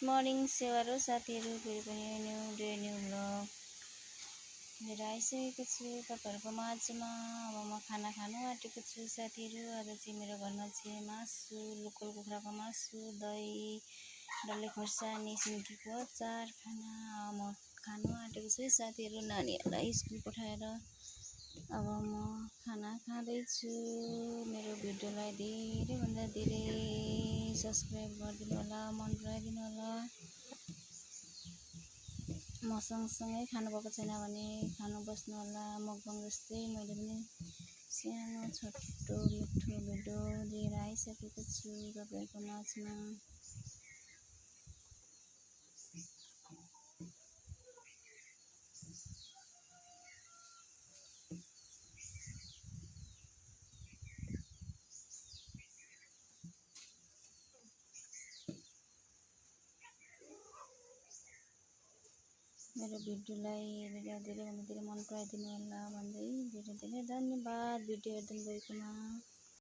Morning सेवा साथीहरू, फेरि पनि न्यू भ्लग लिएर आइसकेको छु तपाईँहरूको माझमा। अब म खाना खानु आँटेको छु साथीहरू। आज चाहिँ मेरो घरमा चाहिँ मासु, लोकल कुखुराको मासु, दही, डल्ले खोर्सानी, सिन्कीको अचार खाना म खानु आँटेको छु साथीहरू। नानीहरूलाई स्कुल पठाएर अब म खाना खाँदैछु। मेरो भिडियोलाई धेरैभन्दा धेरै सब्सक्राइब गरिदिनु होला, मन पराइदिनु होला। म सँगसँगै खानुभएको छैन भने खानु बस्नु होला। मकबङ जस्तै मैले पनि सानो छोटो मिठो भिडियो लिएर आइसकेको छु तपाईँहरूको माझमा। मेरो भिडियोलाई हेरेर धेरैभन्दा धेरै मन पराइदिनु होला भन्दै धेरै धेरै धन्यवाद भिडियो हेरिदिनु भएकोमा।